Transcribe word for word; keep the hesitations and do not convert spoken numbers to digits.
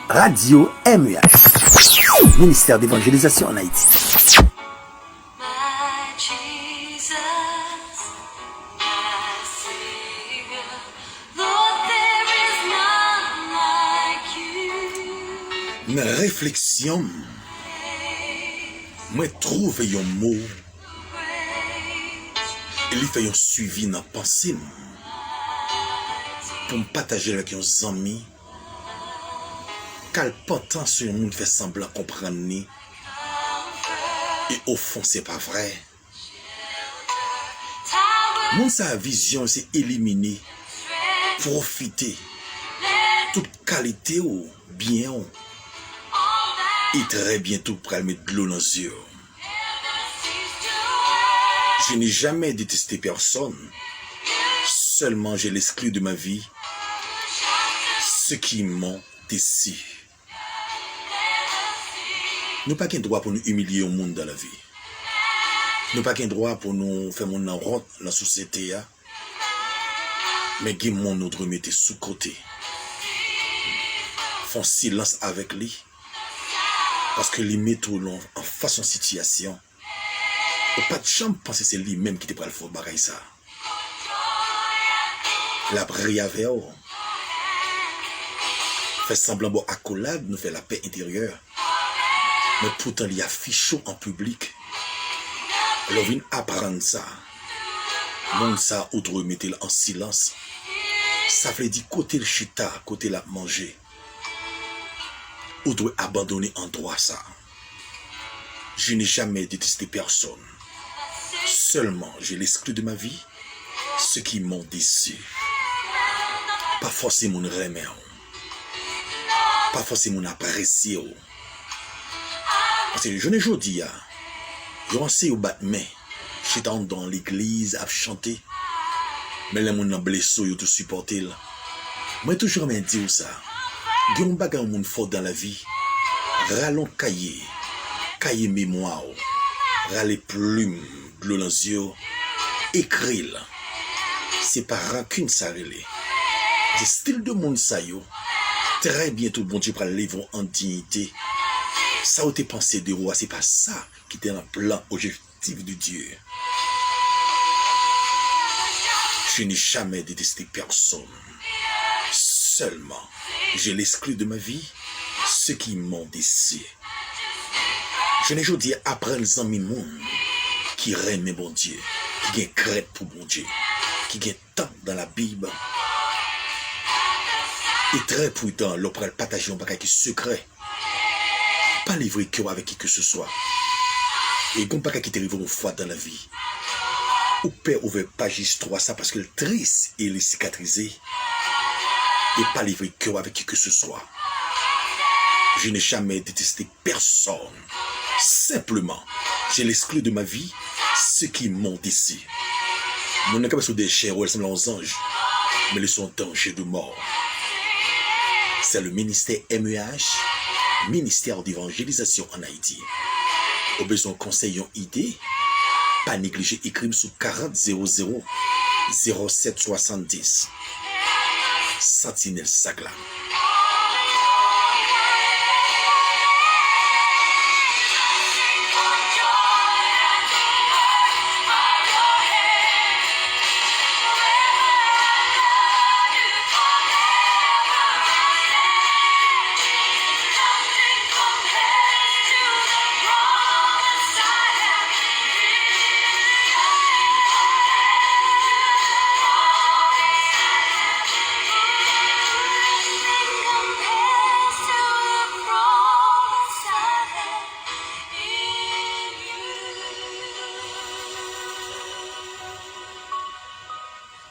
Radio M E H, Ministère d'Évangélisation en Haïti. Nan refleksyon m, mwen twouve yon mo e li fè yon swivi nan panse m pou m pataje l avèk yon zanmi k al pantan sou yon moun ki fè sanblan konprann li e ofon se pa vrè. Moun sa a vizyon l se elimine, pwofite tout kalite w, byen w, e trè byento pral met dlo nan zye w. Je n'ai jamais détesté personne, seulement j'ai l'exclu de ma vie ceux qui m'ont déçu. Nou pa gen dwa pou nou imilye yon moun dan lavi. Nou pa gen dwa pou nou fè moun nan wont nan sosyete a. Men gen moun nou dwe mete sou kote. Fè yon silans avèk li. Paske li mete w lan anfas yon sitiyasyon ou pa t janm panse se li menm ki te pral fè w bagay sa. L ap ri avè w. Fè sanblan ba w akolad, nou fè lapè enteryè. Men poutan li afiche w an piblik. Lè w vin aprann sa, moun sa ou dwe mete l an silans. Sa vle di kote l chita, kote l ap manje. Ou dwe abandone andwa sa. Je n'ai jamais détesté personne. Seulement, je l'exclus de ma vie ceux qui m'ont déçu. Pa fòse moun renmen w. Pa fòse moun apresye w. Paske jounen jodi a, yo anseye w bat men, chita anndan legliz ap chante. Men lè moun nan blese w, yo tou sipòte l. Mwen toujou renmen di w sa. Gen yon bagay yon moun fè w dan lavi, rale yon kaye, kaye memwa w, rale plim, dlo nan zye w, ekri l. Se pa rankin sa rele. Se stil de moun sa yo, trè byento Bondye pral leve w an diyite. Sa w te panse de ou a, se pa sa ki te nan plan, objektif de Dieu. Je n'ai jamais détesté personne. Seulement, je l'exclus de ma vie ceux qui m'ont déçu. Jounen jodi a, aprann zanmi moun ki renmen Bondye, ki gen krent pou Bondye, ki gen tan dan Labib. E trè pridan lè w pral pataje yon bagay ki sekrè. Pa livre kè w avèk kikeseswa. E gen yon bagay ki te rive w yon fwa dan lavi. Ou pè ouvè paj istwa sa paske l tris e li sikatrize. E pa livre kè w avèk kikeseswa. Je n'ai jamais détesté personne. Simplement, je l'exclus de ma vie ceux qui m'ont déçu. Moun nan ka pase w dèyè chè w, l sanble yon zanj, men li se yon danje de mò. C'est le ministère M E H, Ministère d'Évangélisation en Haïti. Ou bezwen konsèy, yon ide? Pa neglije ekri m sou karant zewo zewo zewo sèt swasanndis. Santinèl Sak la.